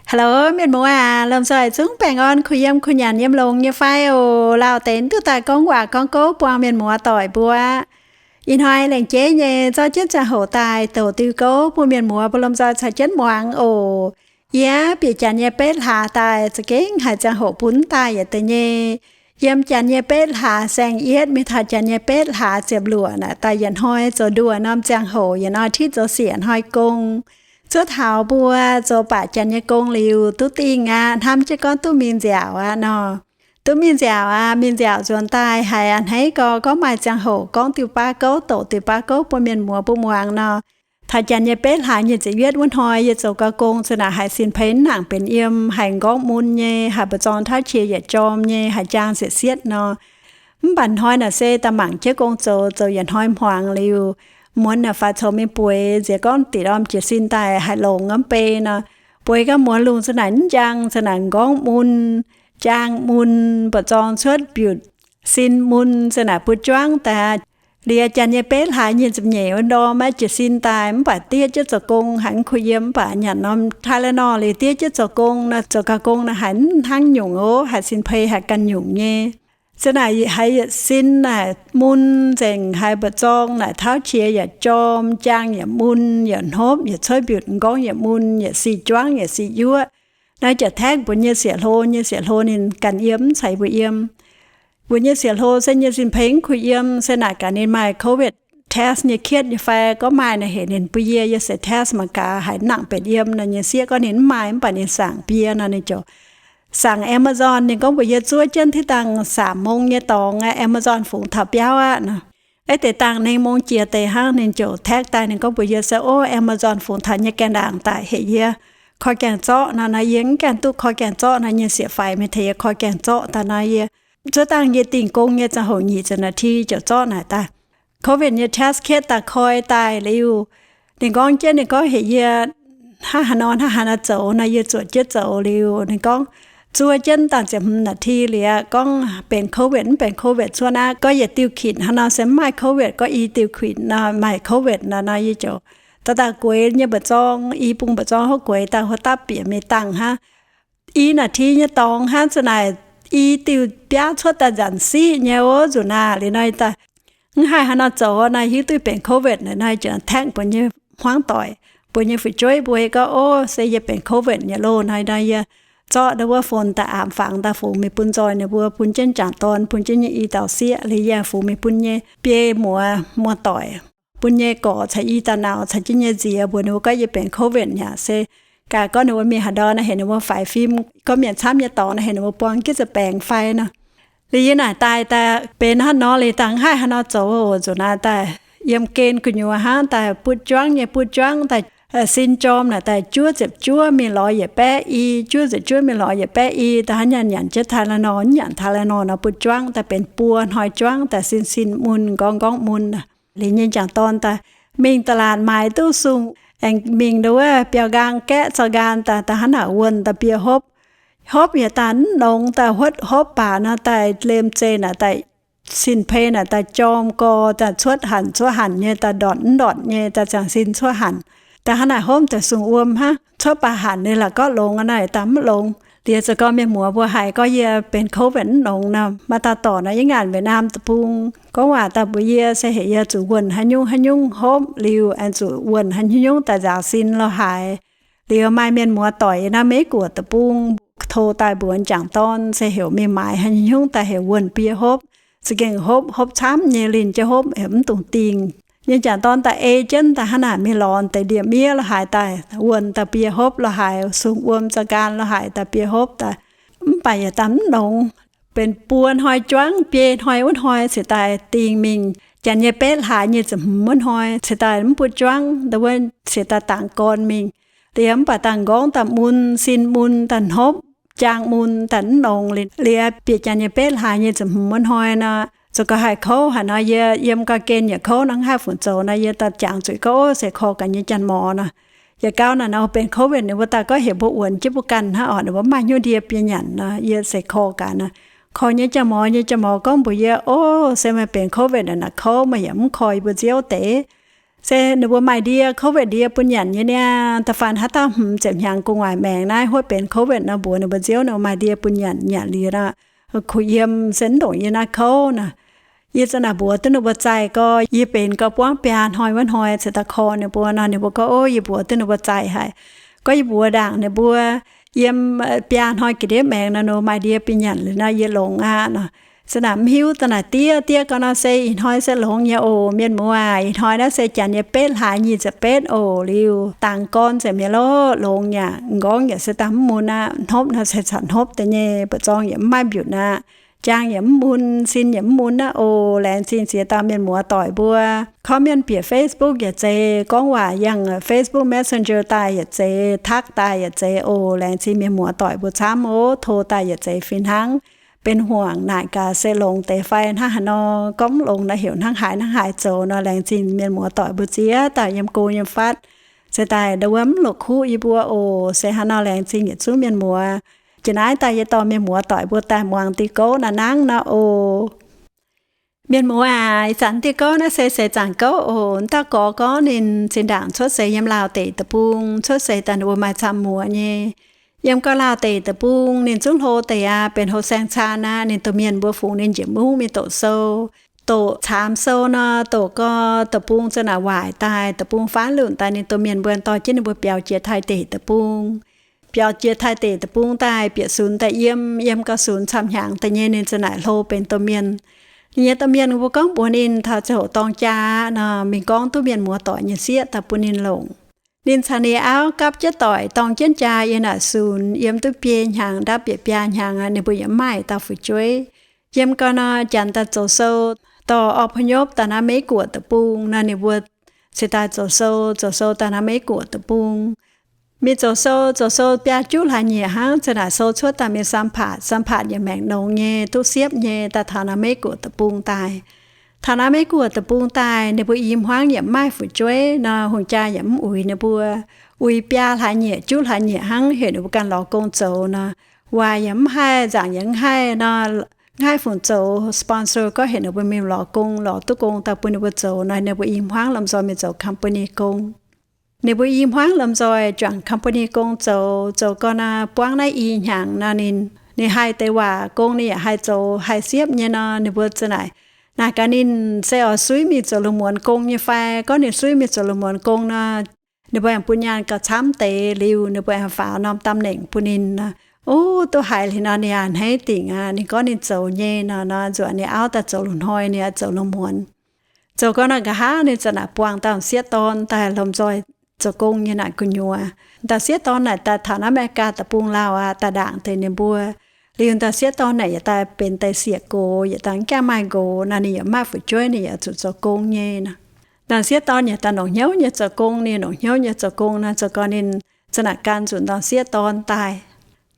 Hello mienh muoz aac, lomh nzoih zungv baengh orn kuh yiem kuh nyanc yiem longx nyei fai oc? Lauh deix duqv daaih gorngv waac gorngv gouv buangh mienh muoz doic mbuo. Ih hnoi laengz jeiv nyei zorqv jienv ziangh hoc daaih douc diuh gouv bun mienh muoz mbuo lomh nzoih caux jienv muangx oc. Yie bieqc janx nyei betv hlaax daaih za'gengh haiz ziangh hoc bun daaih yietc deix nyei. Yiem janx nyei betv hlaax saeng-yietv mingh taux janx nyei betv hlaax ziepc luoqc naaic daaih yietc hnoi zoux nduoh norm ziangh hoc, yietc hnoi titv zoux siec hnoi gong. Zuov taux mbuo zoux baac janx nyei gong liuz duqv dingh aqv, hnamv jienv gorngv duqv mingh nziaauc aqv nor. Duqv mingh nziaauc aqv, mingh nziaauc nzuonx daaih haiz a'hneiv gau gorngv maaih ziangh hoc gorngv diuh baav gouv, douc diuh baav gouv bun mienh muoz mbuo muangx nor. Taux janx nyei betv hlaax nyic ziepc yietv wuov hnoi yie zoux gau gong, za'naaic haiz sin-peix mv nangc benx yiem, haiz m'nqorngv mun nyei, haiz mbu'zorng tauv qiex yietc jorm nyei, haiz jaang siec sietv nor. Mv baac hnoi naaic se daaih mangc jienv gong zoux, zoux yietc hnoi hmuangx liuz, muonz naaic faix coux mingh bueix, nziex gorngv diqc ndorm jiez sin daaih haih longx mv bei nor. Bueix gau muonz lungh za'naaic mv njang, za'naaic m'nqorngv mun, jaang mun, mbu'zorng cuotv mbiutc, sin mun, za'naaic buo juangv daaih. Liuz janx nyei betv hlaax nyic ziepc nyeic wuov ndorm maiv jiez sin daaih, mv baac diev jienv zoux gong haiz mv kuh yiem, mv baac nyanc norm Tylenol liuz diev jienv zoux gong nor, zoux gau gong nor haiz mv hnangv nyungc oc, haiz sin-peix haiz ganh nyungc nyei. Za'naaic haiz yietc sin naaic mun nzengc, haiz mbu'zorng naaic tauv qiex yaac jorm, jaang yaac mun, yaac hnopv, yaac cuotv mbiutc, m'nqorngv yaac mun, yaac sic juangv, yaac sic yuoqv. Naaiv jiex taekv mbuo nyei sieqv-hlo, nyei sieqv-hlo ninh ganh yiem, mv ceix mbuo yiem. Mbuo nyei sieqv-hlo se nyei sin-peix mv kuh yiem, se naaic gaax ninh maaih COVID test nyei kietv nyei fai, gorngv maaih naaic heuc ninh bun yie, yie se test mangc gaax haiz nangc benx yiem nor. Nyei sieqv gorngv ninh mv maaih, mv baac ninh saangc bie nor, ninh ziouc saangc Amazon. Ninh gorngv mbuox yie zuov jienv tih dangh saac mong nyei dorngx aqv, Amazon fungx taux biauv aqv nor. Eix deix dangh ninh mong jiex deix hnangv, ninh ziouc taekv daaih, ninh gorngv mbuox yie se, ov, Amazon fungx taux nyei gaengh ndaangc daaih, heuc yie koi gaengh zorqv nor. Nor yie mv gaengh duqv koi gaengh zorqv nor, nyei sieqv faix mingh tengx yie koi gaengh zorqv daaih nor, yie zuov dangh yie dingh gong nyei ziangh hoc nyic ziepc naaic ti ziouc zorqv naaic daaih. COVID nyei test kietv daaih koi daaih liuz, ninh gorngv jienv, ninh gorngv heuc yie hnangv haaix nor hnangv haaix nor zoux nor, yie zuotc jienv zoux liuz, ninh gorngv zuov jienv dangh ziepc hmz naaic ti liuz aqv, gorngv benx COVID mv benx COVID cuotv aqv. Gorngv yietc diuh kintc hnangv nor se mv maaih COVID, gorngv i diuh kintc nor maaih COVID nor, nor yie ziouc daaih daaih gueix nyei mbu'zorng, i bung mbu'zorng hopv gueix daaih huov dapv bieqc mingh dangh hnangv. I naaic ti nyei dorngx hnangv, za'naaic i diuh biaav cuotv daaih nzanc siqv nyei ov, nzuqc naaic liuz nor daaih mv haih haaix nor zoux nor, hiuv duqv benx COVID naaic nor, ziouc taekv mbuo nyei hmuangv doic, mbuo nyei fu'jueiv mbuo gorngv, ov, se yie benx COVID nyei loh nor, nor yie zorqv ndau wuov phone daaih aapv fangx daaih fungx mingh bun nzoih ninh mbuo, bun jienv jangc dorn, bun jienv nyei i dauh sieqv, liuz yie fungx mingh bun nyei biei muoz muoz-doic, bun nyei gorx caux i dauh nauz caux jienv nyei nziex mbuox ninh mbuo gorngv yie benx COVID aqv. Se gaax gorngv ninh mbuo mingh haaix ndau nor, heuc ninh mbuo faix fim, gorngv mienh camv nyei dorngx nor, heuc ninh mbuo buang jienv za'baengx fai nor. Liuz yie naaic daaih, daaih benx hnangv nor liuz, dangh mv haih haaix nor zoux oc, nzuqc naaic daaih yiem gen gu'nyuoz hnangv, daaih butv juangv nyei butv juangv, daaih sin jorm naaic daaih juov ziepc juov mingh lorz yietc baeqv i, juov ziepc juov mingh lorz yietc baeqv i, daaih hnangv nyanc nyanc jienv Tylenol, nyanc Tylenol nor butv juangv, daaih benx buo hnoi juangv, daaih sin sin mun, m'nqorngv m'nqorngv mun. Liuz nyei m'jangc dorn daaih mingh da'laatc maaiz duqv sung, aengx mingh ndau wuov biauv-nqaang gaeqv zaux nqaang daaih, daaih hnangv naaic wuonh daaih biei hopv. Hopv yietc daaih mv longx, daaih huotv hopv baac nor, daaih lemh zeih naaic daaih sin-peix naaic daaih jorm gorx, daaih cuotv hanc cuotv hanc nyei, daaih ndortc mv ndortc nyei, daaih ziangh sin cuotv hanc. Daaih hnangv naaic hopv daaih sung wuom hnangv, cuotv baac hanc ninh la'gorngv longx aqv, naaic daaih mv longx. Liuz za'gengh mienh muoz mbuo haiz gorngv yie benx COVID mv longx nor, maaih dauh dorc nor, yie ngaanc Việt Nam deic-bung, gorngv waac daaih mbuox yie se heuc yie zuqc wuonh haaix nyungc haaix nyungc hopv liuz, aengx zuqc wuonh haaix nyungc nyungc daaih nzaaux sin lorz haaix. Liuz maaih mienh muoz doic yiem naaiv Meiv-Guoqv deic-bung tov daaih mbuox m'jangc dorn se heuc mingh maaiz haaix nyungc nyungc daaih heuc wuonh biei hopv. Za'gengh hopv, hopv camv nyei, linh jienv hopv, heuc mv dungx dingh. Nyei m'jangc dorn daaih ei jienv daaih hnangv naaic mingh lorz deix ndie-miev lorz haaix daaih wuonh daaih biei hopv lorz haaix, sung wuom zaux nqaang lorz haaix daaih biei hopv daaih. Mv baac yietc daaih mv longx. Benx buo hnoi juangv, biei hnoi wuov hnoi cingx daaih dingh mingh. Janx nyei betv hlaax nyic ziepc hmz wuov hnoi cingx daaih mv butv juangv, ndau wuov cingx daaih dangx gorn mingh. Liuz mv baac dangx m'nqorngv daaih mun, sin mun, daaih hnopv, jaang mun, daaih mv longx. Liuz bieqc janx nyei betv hlaax nyic ziepc hmz wuov hnoi nor, zoux gau haih kouv haic nor, yie yiem gau gen yietc kouv nor, mv haih fungc zoux nor, yie daaih jangx zuqc gorngv, ov, se korv gaax nyei janx-mor nor. Yietc gau naaic nor benx COVID, ninh mbuo daaih gorngv heuc mbuo wuonx jienv mbuo ganh hnangv oc, ninh mbuo mv maaih hnyouv ndie bieqc nyanc nor, yie se korv gaax nor. Korv nyei janx-mor, nyei janx-mor gorngv mbuox yie, ov, se meih benx COVID naaic, naaic kouv, meih yaac mv korv yie mbuo nziouv deix. Se ninh mbuo maaih ndie, covid ndie bun nyanc nyei niaa. Da'faanh haaix dauh hmz ziepc hnyangx gu'nguaaic maengx naaiv huotv benx covid nor, mbuox ninh mbuo nziouv ninh mbuo maaih ndie bun nyanc, nyanc liuz nor, kuh yiem se mv ndongc yie naaiv kouv nor. Yie za'naaic mbuox duqv ninh mbuo zaih gorx, yie benx gorx buangv biaa hnoi wuov hnoi ceix daaih korv ninh mbuo nor, ninh mbuo gorngv, Ov, yie mbuox duqv ninh mbuo zaih haic. Gorngv yie mbuox ndaangc ninh mbuo, yiem biaa hnoi ga'ndiev maengx nor, ninh mbuo maaih ndie bun nyanc liuz nor, yie longx aqv nor. Za'naaic mv hiuv, za'naaic diev, diev gau nor se ih hnoi se longx nyei oc, mienh muoz aac. Ih hnoi naaiv se janx nyei betv hlaax nyic ziepc betv oc. Liuz dangx gorn nzengc mi'aqv lorqc, longx yaac m'nqorngv yaac se daaih mv mun aqv. Hnopv nor se caux hnopv deix nyei, mba'zorng yaac mv maaih mbiutc aqv. Jaang yaac mv mun, sin yaac mv mun aqv oc. Laengz zingh ziex dauh mienh muoz doic mbuo. Comment bieqc Facebook yaac zeiz, gorngv waac yangh Facebook Messenger daaih yaac zeiz, ทัก daaih yaac zeiz oc. Laengz zingh mienh muoz doic mbuo camv oc. Tov daaih yaac zeiz fih hnangv. Benx hmuangc naaic gaax se longx deix fai hnangv haaix nor. Gorngv mv longx naaiv heuc hnangv haaix hnangv haaix zoux nor. Laengz zingh mienh muoz doic mbuo ziex dauh yiem go yiem fatv, se daaih ndau wuov mv la'kuqv yie mbuo oc. Se hnangv nor laengz zingh yietc zungv mienh muoz. Jiex naaiv daaih yie dorh mienh muoz doic mbuo daaih muangx diuh gouv naaiv nangv nor oc. Mienh muoz aac, ih zanc diuh gouv naaiv se seix zaangc gouv oc. Wuov dauh gorx gorngv ninh zinh ndaangc cuotv seix yiem Laauh deic deic-bung, cuotv seix daaih ninh mbuo maaih camv muoz nyei. Yiem gau Laauh deic deic-bung ninh zungv hlo deix aqv, benx hlo saeng caan aqv. Ninh domh mienh mbuo fungx ninh njiec mungv mingh doqc sou. Doqc caamx sou nor, doqc gau deic-bung za'naaic waaic daaih, deic-bung faanv lunc daaih, ninh domh mienh mbuo dorh jienv ninh mbuo biaux jiex Taiv deic deic-bung. Biaux jiex Taiv deic deic-bung daaih bieqc sunx daaih yiem, yiem gau sunx camv hnyangx daaih nyei, ninh za'naaic hlo benx domh mienh. Ninh nyei domh mienh mbuo gorngv mbuox ninh taux ziangh hoc dorng jaa aqv nor, mingh gorngv duqv mienh muoz doic nyei sieqv daaih bun ninh longc. Ninh caux ninh auv gapv jienv doic dorng jienv jaa yiem naaic sunx, yiem duqv biei hnyangx ndapv bieqc biaa hnyangx aqv, ninh mbuo yaac mv maaih dauh fu'jueiv. Yiem gau nor, janx daaih zoux sou dorh อพยพ daaih naaiv Meiv-Guoqv deic-bung nor, ninh mbuo cingx daaih zoux sou, zoux sou daaih naaiv Meiv-Guoqv deic-bung. Mingh zoux sou, zoux sou biaa juqv hlaax nyieqc hnangv, za'naaic sou cuotv daaih mingh สัมภาษณ์, สัมภาษณ์ yaac maengc nongx nyei, duqv siepv nyei, daaih taux naaiv Meiv-Guoqv deic-bung daaih. Taux naaiv Meiv-Guoqv deic-bung daaih, ninh mbuo i hmuangv yaac mv maaih fu'jueiv nor, hungh jaa yaac mv uix ninh mbuo. Uix biaa hlaax nyieqc juqv hlaax nyieqc hnangv, heuc ninh mbuo ganh lorz gong zoux nor. Waaic yaac mv haih, nzaangc yaac mv haih nor, mv haih fungc zoux. Sponsor gorngv heuc ninh mbuo mingh lorz gong, lorz duqv gong daaih bun ninh mbuo zoux nor, ninh mbuo i hmuangv lomh nzoih mingh zoux company gong. Ninh mbuo i hmuangv lomh nzoih juangc company gong zoux. Zoux gau nor, buangv naaiv i hnyangx nor, ninh, ninh haih deix waac, gong ninh yaac haih zoux, haih siepv nyei nor, ninh mbuo za'naaic naaic gaax ninh se oix suiv mingh zoux lungh muonz gong nyei fai. Gorngv ninh suiv mingh zoux lungh muonz gong nor, ninh mbuo aengx bun nyaanh gauh camv deix. Liuz ninh mbuo aengx faaux norm ตำแหน่ง bun ninh nor. Ov, duqv haiz liuz nor, ninh a'hneiv dingc aqv. Ninh gorngv ninh zoux nyei nor, nor nzuonx ninh auv daaih zoux lungh hnoi, ninh zoux lungh muonz. Zoux gau nor, nqa'haav ninh za'naaic buangh dauh sieqv dorn daaih lomh nzoih zoux gong nyei naaic gu'nyuoz. Dauh sieqv dorn naaic daaih taux naaiv America deic-bung lauh aqv, daaih ndaangc deix ninh mbuo. Liuz dauh sieqv dorn naaic yaac daaih benx deix siec gox, yaac daaih mv gaengh maaih nqox nor, ninh yaac maaih fu'jueiv, ninh yaac zuqc zoux gong nyei nor. Dauh sieqv dorn yaac daaih longc hnyouv nyei zoux gong, ninh longc hnyouv nyei zoux gong nor, zoux gau ninh za'naaic gan nzuqc dauh sieqv dorn daaih.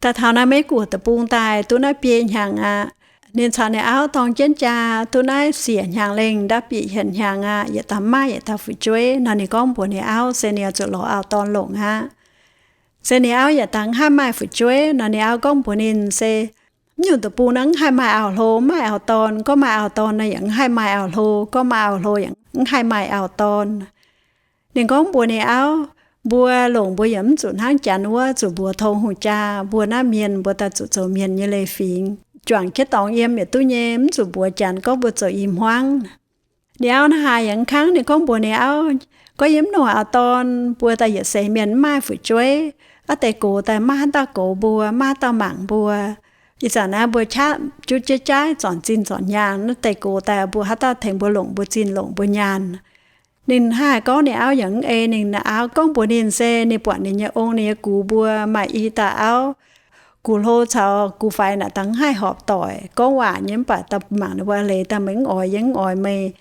Daaih taux naaiv Meiv-Guoqv deic-bung daaih duqv naaiv biei hnyangx aqv. Ninh caux ninh auv dorng jienv jaa duqv naaiv siec hnyangx lengh, ndapv bieqc hietc hnyangx aqv, yietc dauh mv maaih yietc dauh fu'jueiv nor, ninh gorngv mbuox ninh auv se ninh oix zuqc lorz auv-dorn longc aqv. Se ninh auv yaac daaih mv haih maaih fu'jueiv nor, ninh auv gorngv mbuox ninh se mv nyungc deic-bung naaiv mv haih maaih auv-hlo, mv maaih auv-dorn. Gorngv maaih auv-dorn nor yaac mv haih maaih auv-hlo, gorngv maaih auv-hlo yaac mv haih maaih auv-dorn. Ninh gorngv mbuox ninh auv, mbuo longc mbuo yaac mv zuqc hnangv janx wuov zuqc mbuox tong hungh jaa. Mbuo naaiv mienh mbuo daaih zuqc zoux mienh nyei leiz-fingx, juangc jienv dorngx yiem yietc duqv nyei, mv zuqc mbuox janx gorngv mbuo zoux i hmuangv. Ninh auv naaiv haaix yaac mv kangv. Ninh gorngv mbuox ninh auv, gorngv yie mv longc auv-dorn, mbuo daaih yietc seix mienh mv maaih fu'jueiv. Aav deix gox daaih maiv haaix dauh goux mbuo, maiv haaix dauh mangc mbuo. Ih zanc naaiv mbuo qaqv juqv jeiv jaaiv zornc zinh zornc nyaanh, naaiv deix gox daaih mbuo haaix dauh tengx mbuo longc mbuo zinh longc mbuo nyaanh. Ninh hnangv haaix gorngv ninh auv yaac mv ei ninh. Ninh auv gorngv mbuox ninh se ninh buatc ninh nyei ong, ninh nyei gux mbuo maaih i dauh auv. Gux hlo caux gux faix naaic daaih mv haih horpc doic, gorngv waac nyei, mv baac daaih mangc ninh mbuo leiz daaih meih mv oix yie mv oix meih.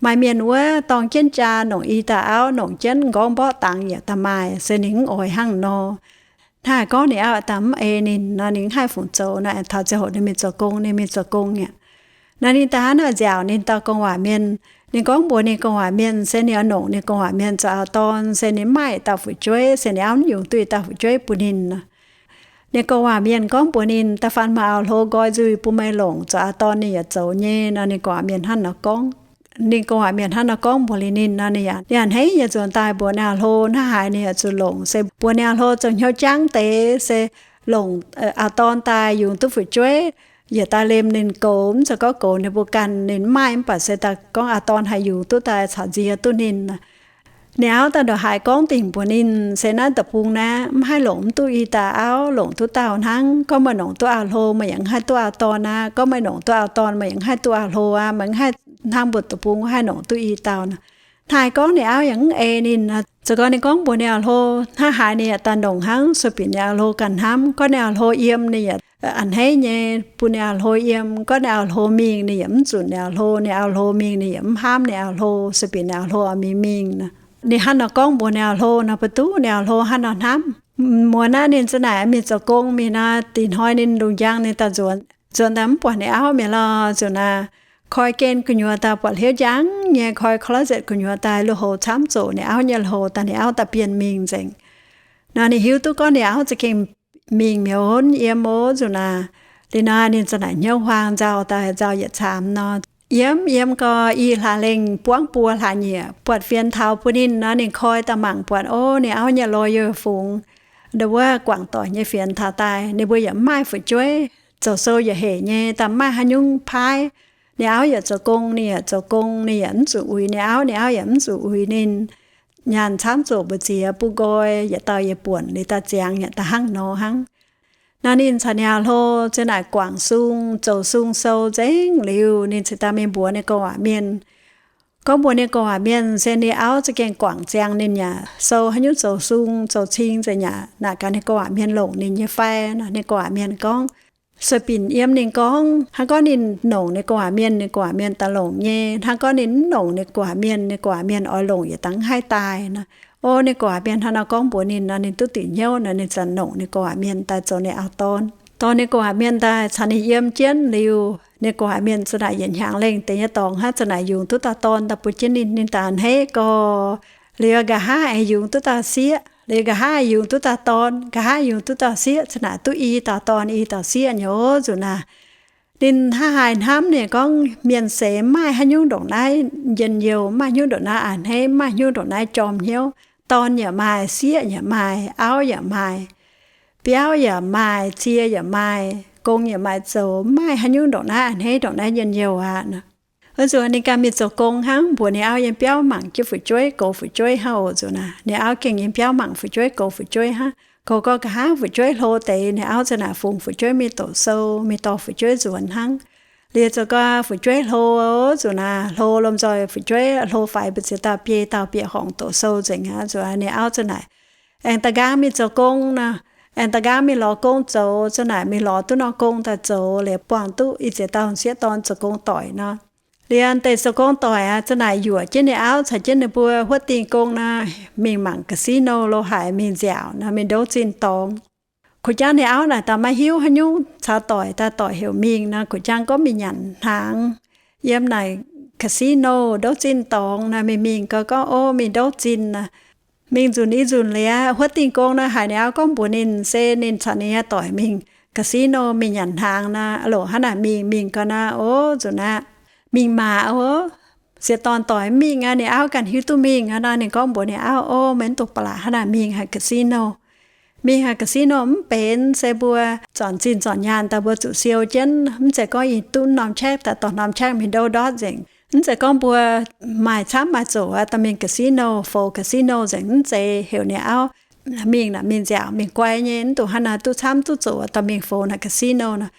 Maaih mienh wuov dorng jienv jaa longc i dauh auv, longc jienv m'nqorngv mborqv dangx yaac daaih maaih, se ninh mv oix hnangv nor. Hnangv haaix gorngv ninh auv daaih mv ei ninh nor, ninh mv haih fungc zoux nor, taux ziangh hoc ninh mingh zoux gong, ninh mingh zoux gong aqv. Nor ninh daaih hnangv naaic nziaauc ninh dauh gong-waac mienh. Ninh gorngv mbuox ninh gong-waac mienh se ninh oix longc ninh gong-waac mienh zoux auv-dorn, se ninh mv maaih dauh fu'jueiv, se ninh auv mv yungz duqv i dauh fu'jueiv bun ninh nor. Ninh gong-waac mienh gorngv mbuox ninh, da'faanh maaih auv-hlo nqoi nzuih bun meih longc zoux auv-dorn ninh yaac zoux nyei nor. Ninh gong-waac mienh hnangv nor gorngv. ninh gorngv waac mienh hnangv nor gorngv mbuox liuz ninh nor, ninh yaac, ninh yaac a'hneiv nyei nzuonx daaih mbuox ninh auv-hlo hnangv haaix ninh yaac zuqc longc. Se mbuox ninh auv-hlo zoux hnyouv jangv deix se longc auv-dorn daaih yungz duqv fu'jueiv, yietc daaih liemh ninh goux, mv zeiz gorngv goux ninh mbuo ganh ninh mv maaih, mv baac se daaih gorngv auv-dorn haih yungz duqv daaih caux nzie duqv ninh. Ninh auv daaih ndongc haaix gorngv dingc mbuox ninh, se naaiv deic-bung naaiv mv haih longc mv duqv i dauh auv, longc duqv dauh hnangv. Gorngv meih longc duqv auv-hlo, meih yaac mv haih duqv auv-dorn aqv. Gorngv meih longc duqv auv-dorn, meih yaac mv haih duqv auv-hlo aqv. Meih mv haih hnangv mbuo deic-bung haih longc duqv i dauh nor. Hnangv haaix gorngv ninh auv yaac mv ei ninh. Zoux gau ninh gorngv mbuox ninh auv-hlo hnangv haaix ninh yaac daaih longc hnangv, sueih binc ninh auv-hlo ganh hnamv. Gorngv ninh auv-hlo yiem ninh yaac a'hneiv nyei bun ninh auv-hlo yiem. Gorngv ninh auv-hlo mingh ninh yaac mv zunc ninh auv-hlo, ninh auv-hlo mingh ninh yaac mv hnamv ninh auv-hlo, sueih binc ninh auv-hlo mingh mingh nor. Ninh hnangv nor gorngv mbuox ninh auv-hlo nor, ba'duqv ninh auv-hlo hnangv nor hnamv. Muonz naaiv ninh za'naaic mingh zoux gong mingh nor, da'nyeic hnoi ninh lungh njang ninh daaih nzuonx, nzuonx daaih mv buatc ninh auv mi'aqv lorqc. Nzuonx naaic koi gen gu'nyuoz daaih buatc hliouv njang nyei, koi closet gu'nyuoz daaih lui-houx camv zoqc ninh auv nyei lui-houx daaih, ninh auv daaih bienh mingh nzengc. Nor ninh hiuv duqv gorngv ninh auv za'gengh mingh mi'aqv, yiem oc nzuqc naaic. Liuz nor ninh za'naaic hnyouv huaang nzauh daaih, nzauh yietc caamx nor, yiem yiem gau i hlaax lengh buangv buo hlaax nyieqc buatc fienx taux bun ninh nor, ninh koi daaih mangc buatc, o, ninh auv nyei lawyer fungx ndau wuov guangc doic nyei fienx taux daaih. Ninh mbuo yaac mv maaih fu'jueiv, zoux sou yaac hec nyei, daaih mv maaih haaix nyungc paaiv. Ninh auv yaac zoux gong, ninh yaac zoux gong, ninh yaac mv zuqc uix ninh auv, ninh auv yaac mv zuqc uix ninh. Nyaanh camv zoqc mbu'ziex butv nqoi, yietc dauh yietc buonc, liuz daaih ziangx yaac daaih hnangv nor hnangv. Nor ninh caux ninh auv-hlo ziouc naaic guangc sung, zoux sung sou nzengc liuz, ninh ziouc daaih mingh mbuox ninh gorngv waac mienh. Gorngv mbuox ninh gorngv waac mienh se ninh auv za'gengh guangc ziangx ninh yaac sou haaix nyungc zoux sung zoux cing nzengc yaac naaic gaax ninh gorngv waac mienh longc ninh nyei fai nor. Ninh gorngv waac mienh gorngv, sueih binc yiem ninh gorngv, hnangv gorngv ninh longc ninh gorngv waac mienh, ninh gorngv waac mienh daaih longc nyei. Hnangv gorngv ninh mv longc ninh gorngv waac mienh, ninh gorngv waac mienh oix longc yietc dangh mv haih daaih nor. O, ninh gorngv waac mienh hnangv nor gorngv mbuox ninh nor, ninh duqv dingc hnyouv nor, ninh ziouc longc ninh gorngv waac mienh daaih zoux ninh auv-dorn. Dorh ninh gorngv waac mienh daaih caux ninh yiem jienv liuz, ninh gorngv waac mienh za'naaic yietc hnyangx lengh deix nyei dorngx hnangv, za'naaic yungz duqv dauh dorn daaih bun jienv ninh, ninh daaih a'hneiv gau. Liuz nqa'haav aengx yungz duqv dauh sieqv, liuz nqa'haav yungz duqv dauh dorn, nqa'haav yungz duqv dauh sieqv, za'naaic duqv i dauh dorn i dauh sieqv nyei oc nzuqc naaic. Ninh hnangv haaix hnamv ninh gorngv mienh seix mv maaih haaix nyungc ndongc naaiv njien-youh, mv maaih haaix nyungc ndongc naaiv a'hneiv, mv maaih haaix nyungc ndongc naaiv jorm hnyouv. Dorn yaac maaih, sieqv yaac maaih, auv yaac maaih, biauv yaac maaih, cie yaac maaih, gong yaac maaih zoux, mv maaih haaix nyungc ndongc naaiv a'hneiv ndongc naaiv njien-youh aqv nor. Wuov nzunc ninh ganh mingh zoux gong hnangv, mbuox ninh auv yiem biauv mangc jienv fu'jueiv, goux fu'jueiv hnangv oc nzuqc naaic. Ninh auv gengh yiem biauv mangc fu'jueiv, goux fu'jueiv hnangv. Goux gau nqa'haav fu'jueiv hlo deix, ninh auv ziouc naaic fungx fu'jueiv mingh doqc sou, mingh dorh fu'jueiv nzuonx hnangv. Liuz zoux gau fu'jueiv hlo oc nzuqc naaic, hlo lomh nzoih fu'jueiv hlo faix mbu'ziex dauh biei dauh bieqc horngc doqc sou nzengc aqv nzuqc. Ninh auv ziouc naaic aengx da'nqaang mingh zoux gong nor, aengx da'nqaang mingh lorz gong zoux, ziouc naaic mingh lorz duqv norm gong daaih zoux liuz buangh duqv i ziex dauh sieqv dorn zoux gong doic nor. Liuz deix zoux gong doic aqv, ziouc naaic yuoqc jienv ninh auv caux jienv ninh mbuo huotv dingh gong nor, mingh mangc casino lo haic, mingh nziaauc nor, mingh ndouv zinh dorngx. Kuv jangv ninh auv naaic daaih maiv hiuv haaix nyungc caux doic daaih, doic heuc mingh nor, kuv jangv gorngv mingh nyanc hnaangx yiem naaic casino ndouv zinh dorngx nor. Mingh mingh gau gorngv, o, mingh ndouv zinh nor. Mingh nzunc i nzunc liuz, huotv dingh gong nor haiz ninh auv gorngv mbuox ninh se ninh caux ninh nyei doic mingh casino mingh nyanc hnaangx nor, loc hnangv naaic mingh. Mingh gau nor, o, nzunc naaiv mingh maac oc. Sieqv dorn doic mv mingh aqv. Ninh auv ganh hiuv duqv mingh aqv nor, ninh gorngv mbuox ninh auv, o, meih mv dungx ba'laqc hnangv naaic mingh haic casino. Mingh haic casino mv benx, se mbuo zornc zinh zornc nyaanh daaih mbuo zuqc siou jienv. Mv zeiz gorngv yie duqv norm check daaih dorh norm check mingh ndouv ndortv nzengc. Mv zeiz gorngv mbuo maaih camv maaih zoqc aqv, dorh mingh casino, foux casino nzengc. Mv zeiz. Heuc ninh auv mingh naaic mingh nziaauc, mingh guai nyei, mv dungx hnangv naaic duqv camv duqv zoqc dorh mingh foux naaic casino nor.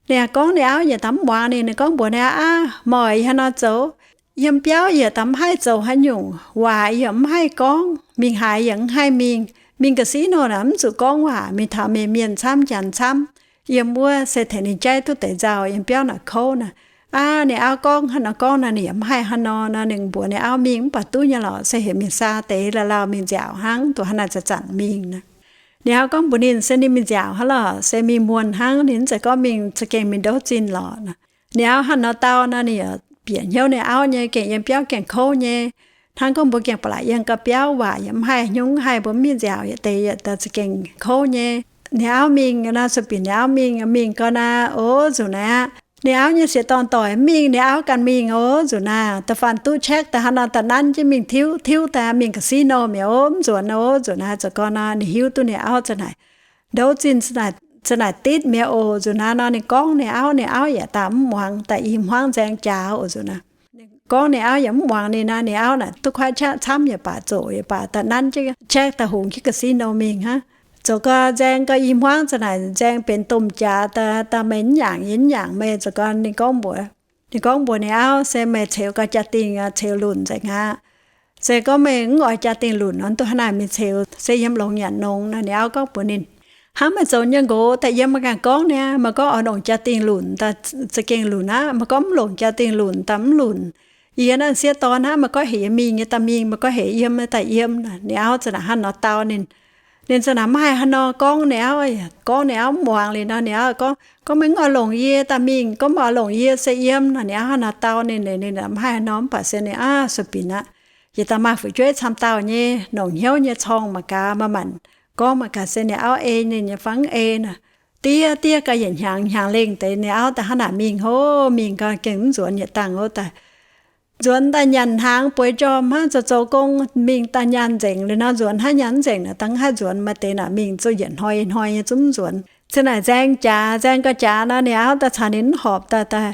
Ninh gorngv ninh auv yietc daaih mv muangx ninh, ninh gorngv mbuox ninh auv, aav, moic yie hnangv nor zoux. Yiem biauv yie daaih mv haih zoux haaix nyungc, waac yie mv haih gorngv, mingh haaix yie mv haih mingh. Mingh casino naaic mv zuqc gorngv waac, mingh taux mienh, mienh camv, janx camv. Yiem wuov se tengx ninh jaiv duqv deix nzauh yiem biauv naaic kouv naaic. Aav, ninh auv gorngv hnangv nor gorngv naaic, ninh yaac mv haih hnangv nor nor. Ninh mbuox ninh auv mingh mv baac duqv nyei lorqc, se heuc mingh saa deix lauh lauh mingh nziaauc hnangv, dongh hnangv naaic zanc-zanc mingh naaic. Ninh auv gorngv mbuox ninh se ninh mingh nziaauc hnangv lorqc, se mingh muonh hnangv. Ninh mv zeiz gorngv mingh za'gengh mingh ndouv zinh lorqc. Ninh auv hnangv nor dau nor, ninh yaac bieqc hnyouv ninh auv nyei, gengh yiem biauv gengh kouv nyei. Hnangv gorngv mbuo gengh ba'laqc yiem gau biauv, waac yaac mv haih, haaix nyungc mv haih, mbuo mv mingh nziaauc yietc deix yietc daaih za'gengh kouv nyei. Ninh auv mingh nor, sueih binc ninh auv mingh, mingh gau nor, o, nzunc naaiv aqv, Ninh auv nyei sieqv dorn doic mv mingh, ninh auv ganh mingh oc. Nzunc naaiv da'faanh duqv check daaih hnangv nor, da'faanh nanv jienv mingh tiuv tiuv daaih mingh casino mi'aqv oc. Mv nzuonx oc. Nzunc naaiv zoux gorn nor ninh hiuv duqv ninh auv za'naaic ndouv zinh, za'naaic ditv mi'aqv oc. Nzunc naaiv nor ninh gorngv ninh auv, ninh auv yaac daaih mv muangx, daaih i hmuangv nzaeng jaax oc. Nzunc naaiv ninh gorngv ninh auv yaac mv muangx ninh naaic, ninh auv naaic duqv kuaaiv qaqv camv yaac baac zoqc yaac baac daaih nanv jienv check daaih hungx jienv casino mingh hnangv. Zoux gorn nzaeng gorn i hmuangv za'naaic nzaeng benx domh jaax daaih, daaih meih mv nyaangc yie mv nyaangc meih. Zoux gorn ninh gorngv mbuox, ninh gorngv mbuox ninh auv, Se meih ceux gau jaa-dingh, ceux lunc nzengc aqv. Se gorngv meih mv oix jaa-dingh lunc nor, duqv hnangv naaic mingh ceux se yiem longx nyanc nongx nor. Ninh auv gorngv mbuox ninh, Hnangv meih zoux nyei nqox daaih yiem meih ganh gorngv niaa, meih gorngv oix longc jaa-dingh lunc daaih za'gengh lunc aqv, meih gorngv mv longc jaa-dingh lunc daaih mv lunc. Yie naaiv sieqv dorn hnangv, meih gorngv heuc yie mingh nyei daaih mingh, meih gorngv heuc yiem nyei daaih yiem. Ninh auv za'naaic hnangv nor dau ninh. Ninh za'naaic mv haih haaix nor gorngv ninh auv, gorngv ninh auv mv muangx. Liuz nor ninh auv gorngv, Gorngv meih mv oix longc yie daaih mingh, gorngv meih oix longc yie se yiem nor. Ninh auv hnangv nor dau ninh, ninh mv haih haaix nor, mv baac se ninh auv sueih binc aqv. Yietc dauh maaih fu'jueiv camv dauh nyei, longc hnyouv nyei corng mangc gaax, maaih manc gorngv mangc gaax se ninh auv ei ninh nyei fai mv ei nor. Diev diev gau yietc hnyangx, hnyangx lengh deix ninh auv daaih hnangv naaic mingh hov, mingh gau gengh mv nzuonx yietc dangh ov daaih. Nzuonx daaih nyanc hnaangx bueix njormh hnangv, zoux zoux gong mingh daaih nyanc nzengc. Liuz nor nzuonx hnangv nyanc mv nzengc naaic, dangh haih nzuonx maaih deix naaic mingh zuqc yietc hnoi hnoi nyei zungv mv nzuonx. Cin naaic nzaeng jaax, nzaeng gau jaax nor, ninh auv daaih caux ninh mv horpc daaih, daaih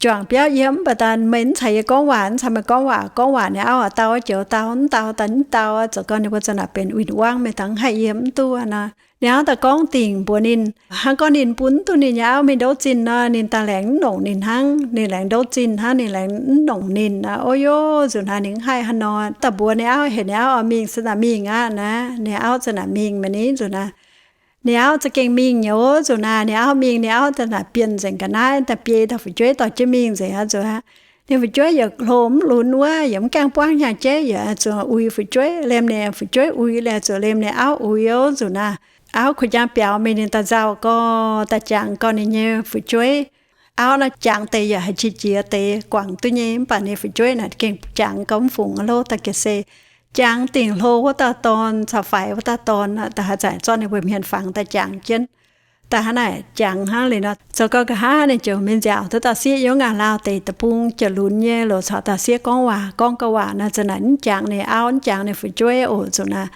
juangc biauv yiem, mv baac daaih meih mv caux yie gorngv waac, mv caux meih gorngv waac, gorngv waac ninh auv dau joux dau, mv dau daaih mv dau. Zoux gau ninh mbuo za'naaic benx win-wangv, meih dangh haih yiem mv duqv nor. Ninh auv daaih gorngv dingc mbuox ninh, hnangv gorngv ninh bun mv duqv ninh nyei auv mingh ndouv zinh nor, ninh daaih laengz mv longc ninh hnangv. Ninh laengz ndouv zinh hnangv, ninh laengz mv longc ninh aqv. O yo, nzunc naaiv ninh mv haih haaix nor, daaih mbuox ninh auv, heuc ninh auv oix mingh se naaic mingh aqv naaic. Ninh auv za'naaic mingh maah ni nzunc naaiv. Ninh auv za'gengh mingh nyei ov. Nzunc naaiv ninh auv mingh, ninh auv daaih naaic bienh nzengc ga'naaiv, daaih biei dauh fu'jueiv dorh jienv mingh nzengc aqv. Nzunc naaiv ninh fu'jueiv yaac hlo mv lunx wuov, yaac mv gaengh buangv hnyangx-jeiv, yaac zuqc uix fu'jueiv, liemh ninh fu'jueiv uix, liemh zuqc liemh ninh auv uix ov. Nzunc naaiv auv kuh jangx biaux mingh, ninh daaih nzauh gau, daaih jangx gau ninh nyei fu'jueiv. Auv naaiv jangx deix yaac haiz qiex jiez deix guangc duqv nyei, mv baac ninh fu'jueiv naaic gengh jangx gau mv fungx aqv lov. Daaih ga'sie jangx dingc hlo wuov dauh dorn caux faix wuov dauh dorn, daaih haaix zanc zorqv ninh mbuo hmien fangx daaih jangx jienv. Daaih hnangv naaic jangx hnangv liuz nor, zoux gau nqa'haav ninh ziouc mingh nziaauc duqv dauh sieqv yiem wuov ngaanc lauh deic deic-bung, ziouc lunx nyei, loc caux dauh sieqv gorngv waac. Gorngv gau waac nor, za'naaic mv jangx ninh auv, mv jangx ninh fu'jueiv oc. Nzunc naaic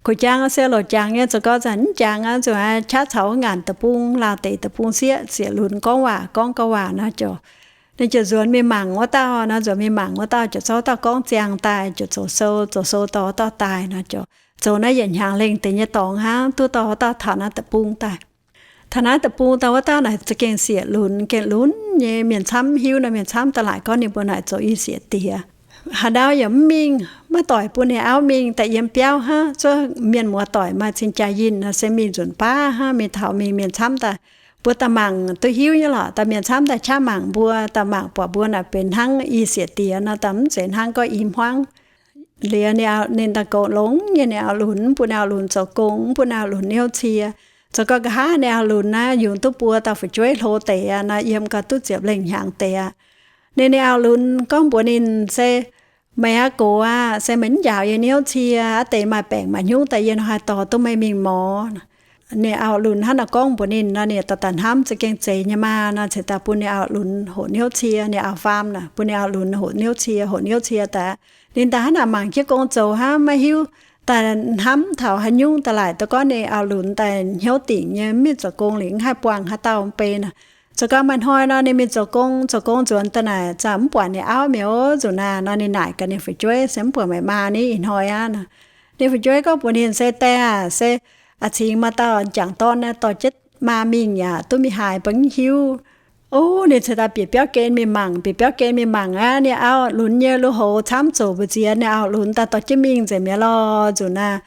kuv jangx se loc jangx nyei, zoux gau zanc mv jangx aqv. Nzunc naaiv qaqv caux wuov ngaanc deic-bung, lauh deic deic-bung sieqv ziouc lunx gorngv waac. Gorngv gau waac nor ziouc ninh ziouc nzuonx mingh mangc wuov dauh nor, nzuonx mingh mangc wuov dauh ziouc zorqv dauh gorngv ziangh daaih, ziouc zoux sou, zoux sou dorh wuov dauh daaih nor, ziouc zoux naaiv yietc hnyangx lengh deix nyei dorngx hnangv, duqv dorh wuov dauh taux naaiv deic-bung daaih. Taux naaiv deic-bung daaih wuov dauh naaic za'gengh sieqv lunx, gengh lunx nyei. Mienh camv mv hiuv nor, mienh camv daaih laaic gorngv ninh mbuo naaic zoux i sieqv diex. Haaix ndau yaac mv mingh, maiv doic bun ninh auv mingh daaih yiem biauv hnangv. Zuov mienh muoz doic maaih cing-jaa yinh nor se mingh nzunc baav hnangv, mingh taux mingh mienh camv daaih, mbuo daaih mangc duqv hiuv nyei lorqc. Daaih mienh camv daaih qaqv mangc mbuo, daaih mangc buatc mbuo naaic benx hnangv i sieqv diex nor, daaih mv zeiz hnangv gorngv i hmuangv. Liuz ninh, ninh daaih goux longx nyei ninh auv-lunx, mv bun ninh auv-lunx zoux gong, mv bun ninh auv-lunx niouv cie. Zoux gau nqa'haav ninh auv-lunx naaiv yungz duqv buo dauh fu'jueiv hlo deix aqv nor, yiem gau duqv ziepc lengh hnyangx deix aqv. Ninh, ninh auv-lunx gorngv mbuox ninh se, Meih aqv gox aqv, se meih mv njaaux yie niouv cie aqv, deix maaih baengc maaih hnyungv daaih yie nor haih dorh duqv meih mingh mor. Ninh auv-lunx hnangv naaiv gorngv mbuox ninh nor, ninh daaih daaih hnamv za'gengh zeiz nyei maah nor, ceix daaih bun ninh auv-lunx hoqc niouv cie. Ninh auv-faam naaic bun ninh auv-lunx hoqc niouv cie, hoqc niouv cie daaih. Ninh daaih hnangv naaic mangc jienv gong zoux hnangv, maiv hiuv daaih hnamv taux haaix nyungc daaih laaic duqv gorngv ninh auv-lunx daaih hnyouv dingc nyei, mv mingh zoux gong liuz mv haih buangh haaix dauh mv bei naaic. Zoux gau maaih hnoi nor, ninh mingh zoux gong, zoux gong nzuonx daaih naaic, za'gengh mv buatc ninh auv mi'aqv. Nzunc naaic nor ninh naaic gaax ninh fu'jueiv se, Mv buatc meih maa ni ih hnoi aqv. Ninh fu'jueiv gorngv mbuox ninh se, Diex aac, se a'cingx maaih dauh m'jangc dorn dorh jienv maa mingh yaac duqv mingh haaix mbuo mv hiuv. Ov, ninh ceix daaih bieqc biauv gen mingh mangc. Bieqc biauv gen mingh mangc aqv, ninh auv-lunx nyei lui-houx camv zoqc mbu'ziex, ninh auv-lunx daaih dorh jienv mingh nzengc mi'aqv lorh. Nzunc naaic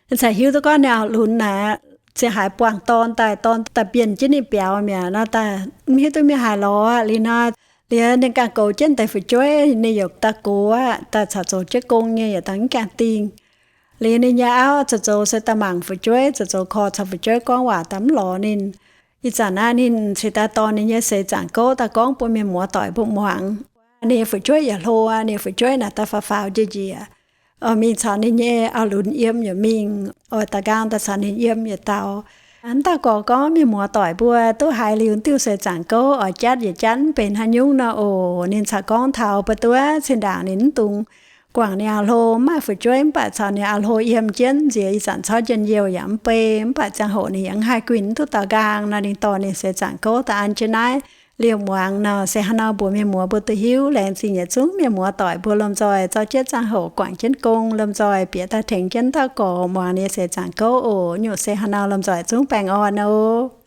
ninh cingx hiuv duqv gorngv ninh auv-lunx naaic ziex haiz buangh dorn daaih, dorn daaih bienh jienv ninh biaux mi'aqv nor, daaih mv hiuv duqv mingh haaix lorz aqv. Liuz nor, liuz ninh ganh goux jienv deix fu'jueiv, ninh yaac daaih gox aqv, daaih caux zoux jienv gong nyei yaac daaih mv gaengh dingh. Liuz ninh nyei auv zoux zoux se daaih mangc fu'jueiv, zoux zoux korv caux fu'jueiv gorngv waac daaih mv lorz ninh. Ih zanc naaiv ninh ceix daaih dorh ninh nyei seix zaangc gouv daaih gorngv bun mienh muoz doic mbuo muangx. Ninh nyei fu'jueiv yaac hlo aqv. Ninh nyei fu'jueiv naaic daaih faaux faaux njiec njiec, oix mingh caux ninh nyei auv-lunx yiem yaac mingh, oix daaih nqaang daaih caux ninh yiem yietc dauh. Aa, dauh gorx gorngv mienh muoz doic mbuo duqv haiz liuz diuh seix zaangc gouv oix jatv yietc jatv mv benx haaix nyungc nor oc. Ninh corc gorngv taux buo duov cin-ndaangc ninh mv dungx guangc ninh auv hlo, mv maaih fu'jueiv, mv baac caux ninh auv hlo yiem jienv nziex ih zanc corc njien-youh yaac mv bei, mv baac ziangh hoc ninh yaac mv haih guinh duqv daux nqaang nor, ninh dorh ninh seix zaangc gouv daaih an jienv naaiv liemh muangx nor. Se hnangv nor mbuox mienh muoz mbuo duqv hiuv. Laengz zingh yietc zungv mienh muoz doic mbuo lomh nzoih zorqv jienv ziangh hoc guangc jienv gong, lomh nzoih bieqc daaih tengx jienv dauh gorx muangx ninh seix zaangc gouv oc. Nyungc se hnangv nor, lomh nzoih zungv baengh orn oc.